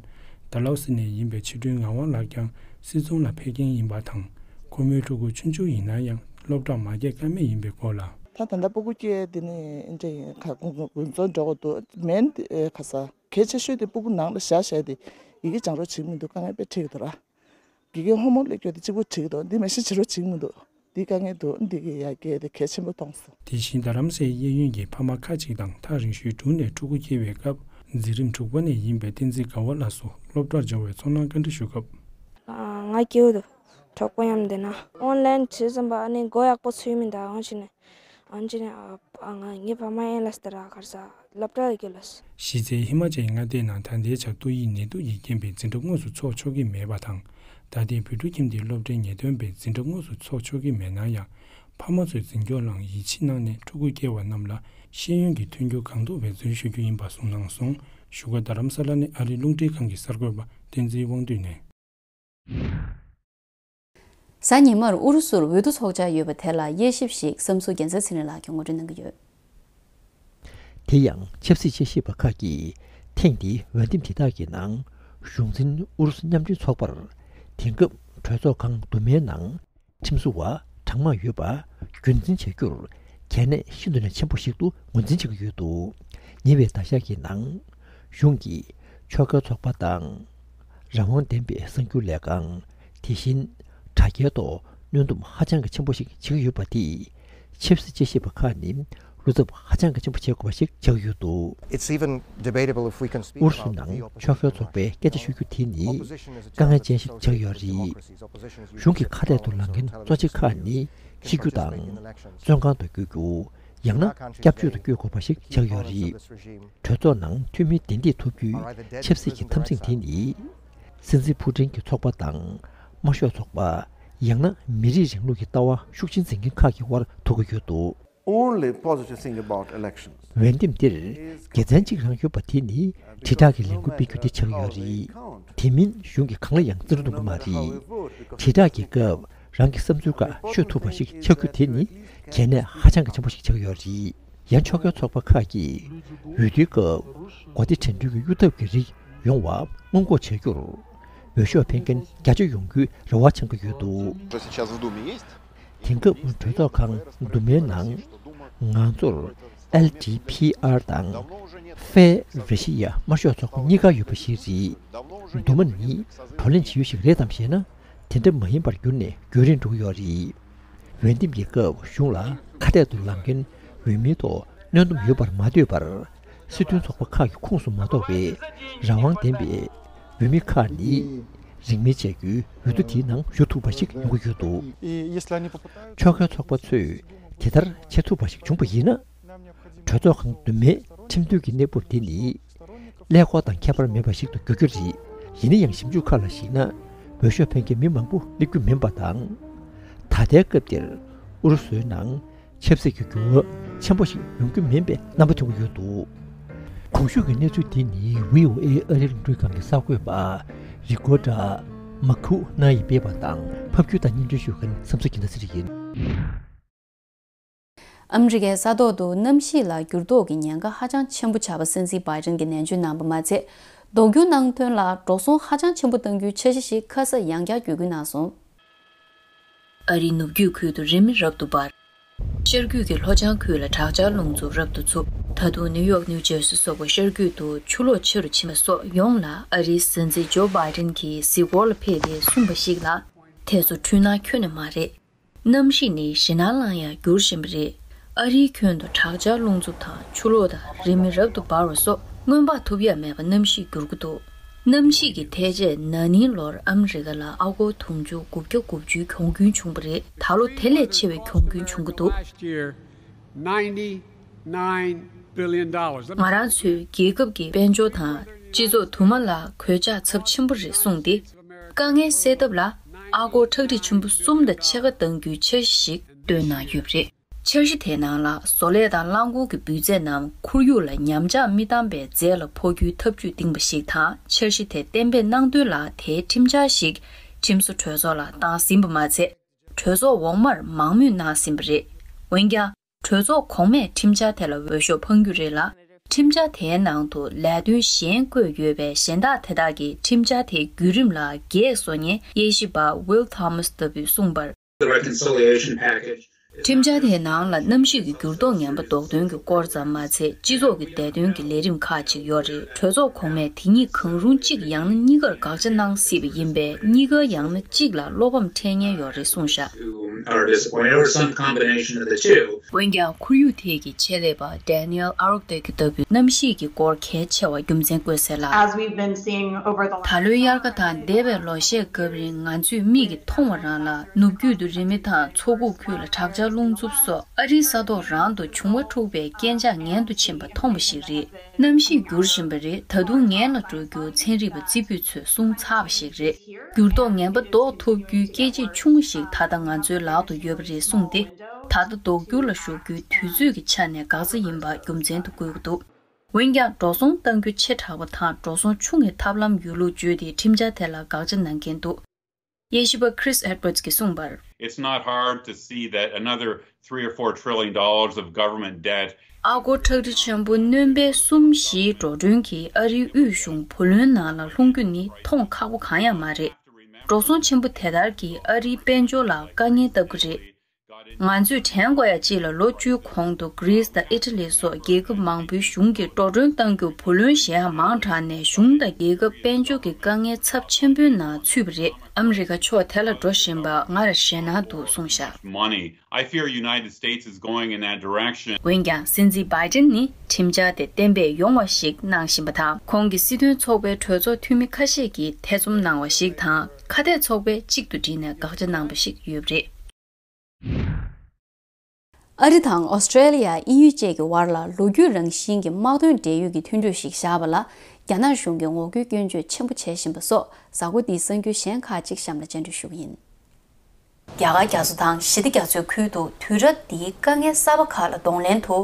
ཌལ་ཧོ་སི་ནས་ཡིན་པའི་ཕྱི་དྲོའི་ངག་དབང་ལགས་ཀྱང་སིལ་ཚོང་ལ་ཕེབས་མཁན་ཡིན་པ་དང་། ཁོ་མོའི་ཕྲུ་གུ་ཆུང་ཆུང་ཡིན་ན་ཡང་སློབ་གྲྭར་མ་བསྐྱལ་ཀ་མེད་ཡིན་པའི་སྐོར་ལ། ད་ད་ལྟ་སྤུ་གུ་སྐྱེས་དེ་ནི་འདྲ་ཡིན། ཁ་དགུན་དགུན་ཚོང་འགྲོ་དགོས་འདུག་མེན་ཨེ་ཁ་ས་གལ་ཆེ་ཤོས་དེ་སྤུ་གུ་ནང་ལ་བཞག་བཞག་དེ་ཡི་གེ་སྦྱང་རོགས་བྱེད་ཀྱི་མི་འདུག་དཀའ་ངལ་དཔེ་འཕྲད་ཀྱི་འདུག་ར། དགེ་རྒན་ཧོམ་ཝོག་སླེབས་རྒྱུ་དེ་གཅིག་པོ་བྲིས་ཀྱི་འདུག་འདི་མ་གཞི་བྱེད་རོགས་བྱེད་ཀྱི་མི་འདུག་འདི་དཀའ་ངལ་འདུག་འདི་གི་ཡ་གི་དེ་གལ་ཆེན་པོ་མཐོང་སོང་། དེ་བཞིན་རྡ་རམ་སའི་གཡས་གཡོན་གྱི་ཕ་མ་ཁག་ཅིག་དང་ཐག་རིང་ཤོས་དྲུག་ནས་ཕྲུ་གུ་སྐྱེ་བའི་སྐབས་འཛིན་རིམ་དྲུག་པ་ནས་ཡིན་པའི་བསྟན་འཛིན་དགའ་བ་ལགས་སུ་སློབ་གྲྭར་འབྱོར་བའི་ཚོར་སྣང་བཀའ་འདྲི་ཞུ་སྐབས། ང་སྐྱེ་བོ་དུ་གྲོགས་པོ་མཉམ་བསྡད་ན་ཨོན་ལན་བྱས་ཙམ་པ་ཨ་ནི་མགོ་ཡག་པོ་ཚོས་མི་འདུག་ཨང་ཅི་ནས་ཨང་ཅི་ནས་ཨ་ང་ངའི་ཕ་མ་ཨེ་ལ་སྟེ་ར་གར་ས་སློབ་གྲྭ་ལ་སྐྱེལ་ལོས། གཞི་རྩའི་ཧི་མ་ཅལ་མངའ་སྡེའི་ནང་ད་ལྟའི་ཆར་ཏོག་དབྱིབས་ནད་དུག་གིས་རྐྱེན་པས་འཛིན་གྲྭ་དངོས་སུ་འཚོགས་ཆོག་གི་མེད་པ་དང་། ད་ལྟའི་བོད་ཕྲུག་ཁྱིམ་སྡེའི་སློབ་གྲྭའི་ངེས་སྟོན་པས་འཛིན་གྲྭ་དངོས་སུ་འཚོགས་ཆོག་གི་མེད་ན་ཡང་། ཕ་མ་ཚོས་འཛིན་སྐྱོང་ལ་ཡིད་ཆེས་གནང་ནས་ཕྲུ་གུ་སྐྱེ་བ་རྣམས་ལ་ཤེས་ཡོན་གྱི་མཐུན་འགྱུར་གང་ཐུབ་འབད་བརྩོན་ཞུ་རྒྱུ་ཡིན་པ་གསུངས་གནང་སོང་། བཞུགས་སྒར་རྡ་རམ་ས་ལ་ནས་ཨ་རིའི་རླུང་འཕྲིན་ཁང་གི་གསར་འགོད་པ་བསྟན་འཛིན་དབང་འདུས་ནས། གཟའ་ཉི་མར་ཨུ་རུ་སུར་འོས་བསྡུ་ཚོགས་འཆར་ཡོད་པ་དེ་ལ་དབྱེ་ཞིབ་ཞིག་བསམ་ཚུལ་རྒྱལ་མཚན་ཚེ་རིང་ལགས་ཀྱིས་ངོ་སྤྲོད་གནང་གི་ཡོད། དེ་ཡང་ཆབ་སྲིད་དཔྱད་ཞིབ་པ་ཁག་གིས་ཐེངས་འདིའི་འོས་འདེམས་དེ་དག་གི་ནང་གཞུང་འཛིན་ཨུ་རུ་སུ་མཉམ་འབྲེལ་ཚོགས་པར་དེང་སྐབས་གྲོས་ཚོགས་ཁང་དུ་མའི་ནང་ཁྲིམས་བཟོ་བ་གྲངས་མང་ཡོད་པ་རྒྱུན་འཛིན་བྱ་རྒྱུར་གལ་གནད་ཤིན་ཏུ་ནས་ཆེན་པོ་ཞིག་ཏུ་ངོས་འཛིན་བྱེད་ཀྱི་ཡོད་འདུག་ཉེ་བའི་ཟླ་ཤས་ཀྱི་ནང་གཞུང་གིས་ཕྱོགས་འགལ་ཚོགས་པ་དང་། རང་དབང་ལྡན་པའི་གསར་འགྱུར་ལས་ཁང་། དེ་བཞིན་དྲ་རྒྱའི་ཐོག་གནོན་སྡོམ་ཧ་ཅང་གི་ཆེན་པོ་ཞིག་བྱེད་ཀྱི་ཡོད་པ་དེས་ཆབ་སྲིད་དཔྱད་ཞིབ་པ་ཁག་ནི་བློ་འཚབ་ཧ་ཅང་གི་ཆེན་པོ་བྱེད་དགོས་པ་ཞིག་ཆགས་ཀྱི་ཡོད་འདུག It's even debatable if we can speak ཨུ་རུ་སུའི་about the ནང་ཕྱོགས་འགལ་ཚོགས་པའི་སྐད་ཆ་ཤོད་རྒྱུ་དེ་ནི་དཀའ་ངལ་ཅན་ཞིག་ཆགས་ཡོད་རེད། གཞུང་གི་ཁ་གཏད་དུ་ལངས་མཁན་གཙོ་ཆེ་ཁག་ནི་འཁྱེར་རྒྱུ་དང་། བཙོན་ཁང་དུ་བསྐྱོད་རྒྱུ། ཡང་ན་སྐྱབས་བཅོལ་དུ་བསྐྱོད་དགོས་པ་ཞིག་ཆགས་ཡོད་རེད། གྲོས་ཚོགས་ནང་འཐུས་མི་བདེ་འདེད་ཐོབ་རྒྱུའི་ཆབ་སྲིད་ཀྱི་འཐབ་འཛིང་དེ་ནི། སྲིད་འཛིན་ཕུ་ཀྲིན་གྱི་ཚོགས་པ་དང་། དམར་ཤོག་ཚོགས་པ། ཡང་ན་མི་རིགས་རིང་ལུགས་ཀྱི་ལྟ་བ་ཤུགས་ཆེན་འཛིན་མཁན་ཁག་གི་དབར་ཐུག་གི་ཡོད་འདུག Only positive thing about elections. འོས་འདེམས་འདིར་དགེ་མཚན་གཅིག་རང་ཡོད་པ་དེ་ནི་དྲིལ་བསྒྲགས་ཀྱི་ལས་འགུལ་སྤེལ་རྒྱུ་དེ་ཆགས་ཡོད་རེད། དེ་མིན་གཞུང་གིས་གང་ལ་ཡང་བརྩི་འཇོག་གཏོང་གི་མ་རེད། དྲིལ་བསྒྲགས་ཀྱི་སྐབས་རང་གི་བསམ་ཚུལ་ཁག་ཤོད་ཐུབ་པ་ཞིག་ཆགས་རྒྱུ་དེ་ནི་གལ་གནད་ཧ་ཅང་གི་ཆེན་པོ་ཞིག་ཆགས་ཡོད་རེད། ཡང་ཕྱོགས་འགལ་ཚོགས་པ་ཁག་གིས་འོས་བསྡུའི་སྐབས་གོ་བདེ་དྲན་འདུན་གྱི་གཡོ་ཐབས་ཀྱི་རིགས་ཡོང་བ་སྔོན་འགོག་བྱ་རྒྱུར་འོས་ཤོག་འཕེན་མཁན་བརྒྱ་ཆ་ཡོང་རྒྱུའི་རེ་བ་འཆང་གི་ཡོད་འདུག Что сейчас в Думе есть? དེང་སྐབས་གྲོས་ཚོགས་ཁང་དུ་མའི་ནང་ང་ཚོར་ཨེལ་ཌི་པི་ཨར་དང་ཧྥེ་རེ་ཤི་ཡ་དམར་ཤོག་ཚོགས་པ་གཉིས་ཀ་ཡོད་པ་ཞིག་རེད། དུ་མ་ནི་བགྲོ་གླེང་བྱེད་ཡུལ་ཞིག་རེད་དམ་ཞེ་ན། དེ་འདྲ་མ་ཡིན་པར་གྱུར་ནས་རྒྱུན་རིང་འགྲོ་གི་ཡོད་རེད། འོས་འདེམས་ཀྱི་སྐབས་གཞུང་ལ་ཁ་གཏད་དུ་ལངས་མཁན་འོས་མིའི་ཐོག་གནོན་སྡོམ་ཡོད་པར་མ་ལྟོས་པར། སྲིད་དོན་ཚོགས་པ་ཁག་གི་ཁོངས་སུ་མ་གཏོགས་པའི་རང་དབང་ལྡན་པའི་འོས་མི་ཁག་ནི་རིང་མིན་བྱས་རྒྱུའི་འོས་བསྡུ་དེའི་ནང་ཞུགས་ཐུབ་པ་ཞིག་ཡོང་གི་ཡོད་འདུག་ཕྱོགས་འགལ་ཚོགས་པ་ཚོས་དེ་ལྟར་བྱེད་ཐུབ་པ་ཞིག་བྱུང་བ་ཡིན་ན། གྲོས་ཚོགས་ཁང་དུ་མའི་ཁྲིམས་མཐུན་གྱི་གནས་བབ་དེ་ནི་ཀླད་ཀོར་དང་ཁྱད་པར་མེད་པ་ཞིག་ཏུ་འགྱུར་རྒྱུ་རེད། ཡིན་ན་ཡང་ཞིབ་འཇུག་ཁག་ལ་གཞིགས་ན། འོས་ཤོག་འཕེན་མཁན་མི་མང་པོ་སླེབས་རྒྱུ་མིན་པ་དང་། ད་ལྟའི་སྐབས་འདིར་ཨུ་རུ་སུའི་ནང་ཆབ་སྲིད་ཀྱི་འགྱུར་བ་ཆེན་པོ་ཞིག་ཡོང་རྒྱུ་མིན་པའི་རྣམ་པ་ཐོན་གྱི་ཡོད་འདུག། གོང་ཞུས་ཀྱི་གནས་ཚུལ་འདི་ནི་བྷི་ཨོ་ཨེ་ཨ་རིའི་རླུང་འཕྲིན་ཁང་གི་གསར་འགོད་པ་རི་ཀོ་ཏྲ་མ་ཁུ་ན་ཡིས་སྤེལ་བ་དང་ཕབ་སྒྱུར་དང་སྙན་སྒྲོན་ཞུ་མཁན་བསམ་ཚུལ་གྱི་ན་ཚེ་རིང་ཡིན། ཨ་མི་རི་ཀའི་ས་ཐོག་ཏུ་གནམ་གཤིས་ལ་འགྱུར་ལྡོག་གི་ཉེན་ཁ་ཧ་ཅང་ཆེན་པོ་ཆགས་པ་སྲིད་འཛིན་བྷའི་ཌེན་གྱིས་ནན་བརྗོད་གནང་པ་མ་ཚད། མདོག་འགྱུར་གནང་དོན་ལ་འགྲོ་སོང་ཧ་ཅང་ཆེན་པོ་གཏང་རྒྱུའི་འཆར་གཞི་ཞིག་ཁ་ས་ཡང་བསྐྱར་བརྒྱུད་སྐུལ་གནང་སོང་། ཨ་རིའི་ནུབ་རྒྱུད་ཁུལ་དུ་རི་མེ་རབ་ཏུ་འབར། ཤར་རྒྱུད་ཀྱི་ལྷོ་བྱང་ཁུལ་ལ་དྲག་ཆར་རླུང་འཚུབ་རབ་ཏུ་འཚུབ། ད་དུང་ནིའུ་ཡོག་ནིའུ་ཇར་སི་སོགས་པ་ཤར་རྒྱུད་དུ་ཆུ་ལོག་ཆེ་རུ་ཕྱིན་པ་སོགས་ཡོངས་ལ་ཨ་རིའི་སྲིད་འཛིན་ཇོ་བྷའི་ཌེན་གྱིས་གཟིགས་སྐོར་ལ་ཕེབས་ཏེ་གསུངས་པ་ཞིག་ལ། དེ་ཚོ་འཁྲུལ་སྣང་ཁྱོན་ནས་མ་རེད། གནམ་གཤིས་ནི་ཞེད་སྣང་ལངས་ཡག་འགྱུར་བཞིན་པ་རེད། ཨ་རིའི་ཁྱོན་དུ་དྲག་ཆར་རླུང་འཚུབ་དང་ཆུ་ལོག་དང་རི་མེ་རབ་ཏུ་འབར་བ་སོགས་སྔོན་དཔག་ཐུབ་ཡག་མེད་པ་གནམ་གཤིས་འགྱུར་གྱི་འདུག། གནམ་གཤིས་ཀྱི་ཐལ་ཆད་ན་ནིང་ལོར་ཨ་མི་རི་ཀ་ལ་ཨ་སྒོར་དུང་ཕྱུར་དགུ་བརྒྱ་དགུ་བཅུའི་གྱོང་གུན་བྱུང་བ་རེད། ད་ལོ་དེ་ལས་ཆེ་བའི་གྱོང་གུན་བྱུང་གི་འདུག། ང་རང་ཚོའི་རྒྱལ་ཁབ་ཀྱི་དཔལ་འབྱོར་དང་སྤྱི་ཚོགས་དུ་མ་ལ་གོད་ཆག་ཚབས་ཆེན་པོ་རེད་གསུངས་ཏེ། དཀའ་ངལ་སེལ་ཐབས་ལ་ཨ་སྒོར་ཁྲག་ཁྲིག་ཆེན་པོ་གསུམ་དང་ཕྱེད་ཀ་གཏང་རྒྱུའི་འཆར་གཞི་ཞིག་བཏོན་གནང་ཡོད་པ་རེད། འཆར་གཞི་དེའི་ནང་ལ་བཟོ་ལས་དང་རླངས་འཁོར་གྱི་འབུད་རྫས་རྣམས་ཁོར་ཡུག་ལ་ཉམས་ཆག་མི་བཏང་པའི་རྫས་ལ་འཕོ་རྒྱུའི་ཐབས་ཇུས་བཏིང་པ་ཞིག་དང་། འཆར་གཞི་དེ་གཏན་འབེབས་གནང་དོན་ལ་དེའི་ཁྲིམས་འཆར་ཞིག་ཁྲིམས་བཟོ་གྲོས་ཚོགས་ལ་བཏང་ཟིན་པ་མ་ཚད། གྲོས་ཚོགས་འོག་མར་མང་མོས་གནང་ཟིན་པ་རེད། འོན་ཀྱང་། གྲོས་ཚོགས་གོང་མས་ཁྲིམས་འཆར་དེ་ལ་འོས་ཤོག་འཕང་རྒྱུ་རེད་ལ། ཁྲིམས་འཆར་དེའི་ནང་དུ་ལས་དོན་གཞན་བཀོད་ཡོད་པའི་གཞན་དག་དེ་དག་གིས་ཁྲིམས་འཆར་དེའི་བརྒྱུད་རིམ་ལ་གེགས་བཟོ་མཁན་དབྱེ་ཞིབ་པ་Will Thomas ལྟ་བུས་གསུངས་པར། The reconciliation package. ཁྲིམས་འཆར་དེའི་ནང་ལ་གནམ་གཤིས་ཀྱི་འགྱུར་ལྡོག་ངན་པ་ཟློག་དོན་གྱི་སྐོར་ཙམ་མ་ཚད། སྤྱི་ཚོགས་ཀྱི་བདེ་དོན་གྱི་ལས་རིམ་ཁག་ཅིག་ཡོད་རེད། གྲོས་ཚོགས་གོང་མས་དེ་གཉིས་གང་རུང་གཅིག་ཡང་ན་གཉིས་ཀར་དགག་བྱ་གནང་སྲིད་པ་ཡིན་པས། གཉིས་ཀ་ཡང་ན་གཅིག་ལ་བློ་ཕམ་འཕྲད་ཉེན་ཡོད་རེད་གསུངས་བཞག། Who are disappointed, or some combination of the two. འོན་ཀྱང་། ཁོར་ཡུག་ཐད་ཀྱི་ཆེད་ལས་པ་Daniel Arctic ལྟ་བུས་གནམ་གཤིས་ཀྱི་སྐོར་གལ་ཆེ་བ་རྒྱུ་མཚན་བཀོད་གསལ་ལ། As we've been seeing over the last ད་ལོའི་དབྱར་ཁ་དང་འདས་པའི་ལོ་ཤས་སྐབས་རིང་ང་ཚོས་མིག་གིས་མཐོང་བ་རང་ལ། ནུབ་རྒྱུད་དུ་རི་མེ་དང་མཚོ་ཁུག་ཁུལ་ལ་དྲག་ཆར་རླུང་འཚུབ་སོགས་ཨ་རིའི་ས་ཐོག་རང་དུ་བྱུང་བ་འཁྲུག་པའི་རྐྱེན་ཆག་ངན་དུ་ཕྱིན་པ་མཐོང་བ་ཞིག་རེད། གནམ་གཤིས་འགྱུར་བཞིན་པ་རེད། ད་དུང་ངན་ལ་འགྲོ་རྒྱུ་ཚན་རིག་པ་རྩེ་ཕུད་ཚོས་གསུངས་ཚར་བ་ཞིག་རེད། འགྱུར་ལྡོག་ངན་པ་ཟློག་ཐུབ་རྒྱུའི་སྐད་ཅིག་ཆུང་ཞིག་ད་ལྟ་ང་ཚོའི་ལག་ཏུ་ཡོད་པ་རེད་གསུངས་ཏེ། ད་ལྟ་ལྡོག་འགྱུར་ལ་ཞུགས་རྒྱུའི་དུས་ཚོད་ཀྱི་ཆ་ནས་འགག་རྩ་ཡིན་པ་རྒྱུ་མཚན་དུ་བཀོད་ཀྱི་འདུག། འོན་ཀྱང་། འགྲོ་སོང་གཏང་རྒྱུ་ཆེ་དྲགས་པ་དང་འགྲོ་སོང་ཆུང་བའི་ཐབས་ལམ་ཡོད་ལུགས་བརྗོད་དེ་ཁྲིམས་འཆར་དེ་ལ་དགག་བྱ་གནང་མཁན་འདུག། དབྱེ་ཞིབ་པ་Chris Edwards གྱིས་གསུངས་པར། It's not hard to see that another three or four trillion dollars of government debt. ཨ་སྒོར་ཁྲག་ཁྲིག་ཆེན་པོ་སྣོན་པའི་གསུམ་བཞིའི་འགྲོ་གྲོན་གྱིས་ཨ་རིའི་དབུས་གཞུང་བུ་ལོན་ནང་ལ་ལྷུང་རྒྱུ་ནི་མཐོང་ཁག་པོ་གང་ཡང་མ་རེད། འགྲོ་སོང་ཆེན་པོ་དེ་ལྟར་གྱིས་ཨ་རིའི་དཔལ་འབྱོར་ལ་དཀའ་ངལ་བཏབ་ཀྱི་རེད། ང་ཚོས་དྲན་དགོས་ཡ་གཅིག་ལ། ལོ་བཅུའི་གོང་དུ་Greece དང་Italy སོགས་རྒྱལ་ཁབ་མང་པོའི་གཞུང་གིས་འགྲོ་གྲོན་གཏང་རྒྱུར་བུ་ལོན་བཞེས་ཡ་མང་དྲགས་ནས་གཞུང་དང་རྒྱལ་ཁབ་དཔལ་འབྱོར་གྱི་དཀའ་ངལ་ཚབས་ཆེན་པོའི་ནང་ཚུད་པ་རེད། ཨ་མི་རི་ཀ་ཕྱོགས་དེ་ལ་འགྲོ་བཞིན་པ་སྔར་ཞེད་སྣང་འདུག་གསུངས་བཞག། Money. I fear United States is going in that direction. འོན་ཀྱང་། སྲིད་འཛིན་བྷའི་ཏིན་ནི་ཁྲིམས་འཆར་དེ་གཏན་འབེབས་ཡོང་བ་ཞིག་གནང་བཞིན་པ་དང་། ཁོང་གི་སྲིད་དོན་ཚོགས་པའི་གྲོས་ཚོགས་འཐུས་མི་ཁ་ཤས་ཀྱིས་ཐེ་ཚོམ་གནང་བ་ཞིག་དང་། ཁ་གཏད་ཚོགས་པས་གཅིག་ཏུ་བསྒྲིལ་ནས་དགག་བྱ་གནང་བ་ཞིག་ཡོད་པ་རེད། ཨ་རི་དང་ཨོ་སི་ཀྲེ་ལི་ཡ། དབྱིན་ཡུལ་བཅས་ཀྱི་དབར་ལ་ལོ་རྒྱུས་རང་བཞིན་གྱི་དམག་དོན་འབྲེལ་ཡོད་ཀྱི་མཐུན་གྲོས་ཤིག་བཞག་པ་ལ་རྒྱ་ནག་གཞུང་གིས་ངོ་རྒོལ་སྐྱོན་བརྗོད་ཆེན་པོ་བྱེད་བཞིན་པ་སོགས། གཟའ་འཁོར་འདིའི་གསར་འགྱུར་གཞན་ཁག་ཅིག་གཤམ་ལ་སྤྱན་འབུལ་ཞུ་གི་ཡིན། རྒྱ་གར་རྒྱ་མཚོ་དང་ཞི་བདེ་རྒྱ་མཚོའི་ཁུལ་དུ་དུས་རབས་འདིའི་དཀའ་ངལ་གསར་པ་ཁག་ལ་གདོང་ལེན་དུ།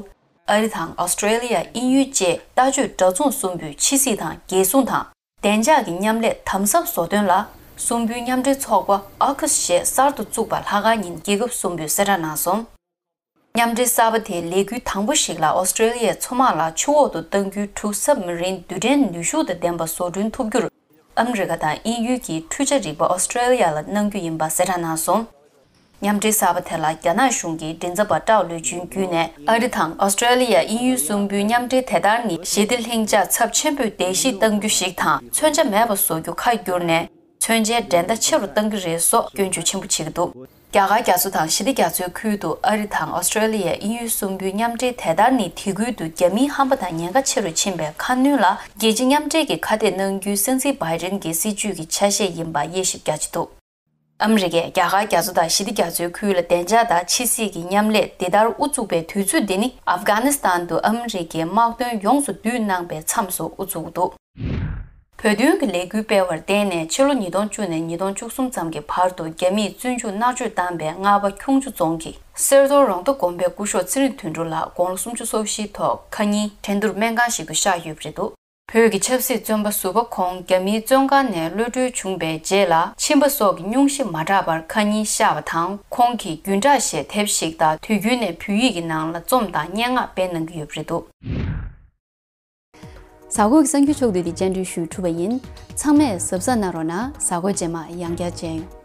ཨ་རི་དང་ཨོ་སི་ཀྲེ་ལི་ཡ། དབྱིན་ཡུལ་བཅས་ལྟ་སྤྱོད་འདྲ་མཚུངས་གསུམ་པོས་ཕྱི་སྲིད་དང་རྒྱལ་སྲུང་དང་། བདེ་འཇགས་ཀྱི་མཉམ་ལས་དམ་ཟབ་བཟོ་དོན་ལ། གསུམ་པོའི་མཉམ་འབྲེལ་ཚོགས་པ་ཨ་ཁུ་སི་ཞེས་གསར་དུ་བཙུགས་པ་ལྷག་དཀར་ཉིན་རྒྱལ་ཁབ་གསུམ་པོས་གསལ་བསྒྲགས་གནང་སོང་། མཉམ་འབྲེལ་གསར་པ་དེའི་ལས་འགུལ་དང་པོ་ཞིག་ལ་ཨོ་སི་ཀྲེ་ལི་ཡའི་མཚོ་དམག་ལ་ཆུ་འོག་ཏུ་གཏང་རྒྱུའི་འབྲུག་སབ་མ་རིན་རྡུལ་ཕྲན་ནུས་ཤུགས་དང་ལྡན་པ་བཟོ་སྐྲུན་ཐུབ་རྒྱུར། ཨ་མི་རི་ཀ་དང་དབྱིན་ཡུལ་གྱིས་འཕྲུལ་ཆས་རིག་པ་ཨོ་སི་ཀྲེ་ལི་ཡ་ལ་གནང་རྒྱུ་ཡིན་པ་གསལ་བསྒྲགས་གནང་སོང་། མཉམ་འབྲེལ་གསར་པ་དེ་ལ་རྒྱ་ནག་གཞུང་གི་མགྲིན་ཚབ་པ་ཀྲའོ་ལུའུ་ཅུན་བརྒྱུད་ནས། ཨ་རི་དང་ཨོ་སི་ཀྲེ་ལི་ཡ། དབྱིན་ཡུལ་གསུམ་པོའི་མཉམ་འབྲེལ་དེ་ལྟར་ནི་ཞི་བདེ་ལྷིང་འཇགས་ཚབས་ཆེན་པོས་བརྡལ་བཤིག་གཏང་རྒྱུ་ཞིག་དང་། མཚོན་ཆ་མེད་པ་བཟོ་རྒྱུ་ཁ་བསྒྱུར་ནས། མཚོན་ཆའི་འགྲན་ཟླ་ཆེ་རུ་གཏང་གི་རེད་སོགས་སྐྱོན་བརྗོད་ཆེན་པོ་བྱེད་ཀྱི་འདུག། རྒྱ་གར་རྒྱ་མཚོ་དང་ཞི་བདེ་རྒྱ་མཚོའི་ཁུལ་དུ་ཨ་རི་དང་ཨོ་སི་ཀྲེ་ལི་ཡ། དབྱིན་ཡུལ་གསུམ་པོའི་མཉམ་འབྲེལ་དེ་ལྟར་ནི། དེ་ཁུལ་དུ་རྒྱ་མིའི་ཧམ་པ་དང་ཉེན་ཁ་ཆེ་རུ་ཕྱིན་པའི་ཁ་སྣོན་ལ། རྒྱལ་སྤྱི་མཉམ་འབྲེལ་གྱི་ཁ་གཏད་གནང་རྒྱུའི་སྲིད་འཛིན་བྷའི་ཏིན་གྱི་སྲིད་བྱུས་ཀྱི་ཆ་ཤས་ཡིན་པ་དབྱེ་ཞིབ་རྒྱག་གི་འདུག། ཨ་མི་རི་ཀས་རྒྱ་གར་རྒྱ་མཚོ་དང་ཞི་བདེ་རྒྱ་མཚོའི་ཁུལ་ལ་བདེ་འཇགས་དང་ཕྱི་སྲིད་ཀྱི་མཉམ་ལས་འདི་ལྟར་དབུ་བཙུགས་པའི་དུས་ཚོད་འདི་ནི། ཨབ་གྷ་ནི་སི་ཐན་དུ་ཨ་མི་རི་ཀའི་དམག་དོན་ཡོངས་སུ་བསྡུས་གནང་པའི་མཚམས་སུ་དབུ་བཙུགས་འདུག། བོད་དོན་གྱི་ལས་འགུལ་སྤེལ་བར་བརྟེན་ནས་ཕྱི་ལོ་ཉིས་སྟོང་བཅུ་ནས་ཉིས་སྟོང་བཅུ་གསུམ་ཙམ་གྱི་བར་དུ་རྒྱ་མིས་བཙོན་འཇུག་མནར་གཅོད་བཏང་པའི་རྔ་པ་ཁྱུང་མཆུ་རྫོང་གི་གསེར་རྡོར་རོང་ཐོག་དགོན་པའི་སྐུ་ཞབས་ཚེ་རིང་དོན་གྲུབ་ལགས་དགུང་ལོ་སུམ་ཅུ་སོ་བཞིའི་ཐོག་ཁ་ཉིན་འགྲན་བསྡུར་སྨན་ཁང་ཞིག་ཏུ་གཤགས་ཡོད་པ་རེད་འདུག་བོད་ཀྱི་ཆབ་སྲིད་བཙོན་པ་ཟུར་པ་ཁོང་རྒྱ་མིའི་བཙོན་ཁང་ནས་གློད་གྲོལ་བྱུང་པའི་རྗེས་ལ་མཆིན་པ་སོགས་ཀྱི་སྙུང་གཞི་མ་དྲག་པར་ཁ་ཉིན་གཤགས་པ་དང་། ཁོང་གིས་རྒྱུན་བསྒྲགས་ཞེས་དེབ་ཞིག་དང་དུས་རྒྱུན་ནས་བོད་ཡིག་གི་ནང་ལ་རྩོམ་དང་སྙན་ངག་སྤེལ་གནང་གི་ཡོད་པ་རེད་འདུག་གཟའ་འཁོར་གྱི་གསར་འགྱུར་ཕྱོགས་བསྡུས་དེ་སྙན་སྒྲོན་ཞུས་གྲུབ་པ་ཡིན། ཚང་མས་གཟབ་གཟབ་གནང་རོགས་གནང་། གཟའ་འཁོར་རྗེས་མ་ཡང་བསྐྱར་མཇལ་ཡོང་།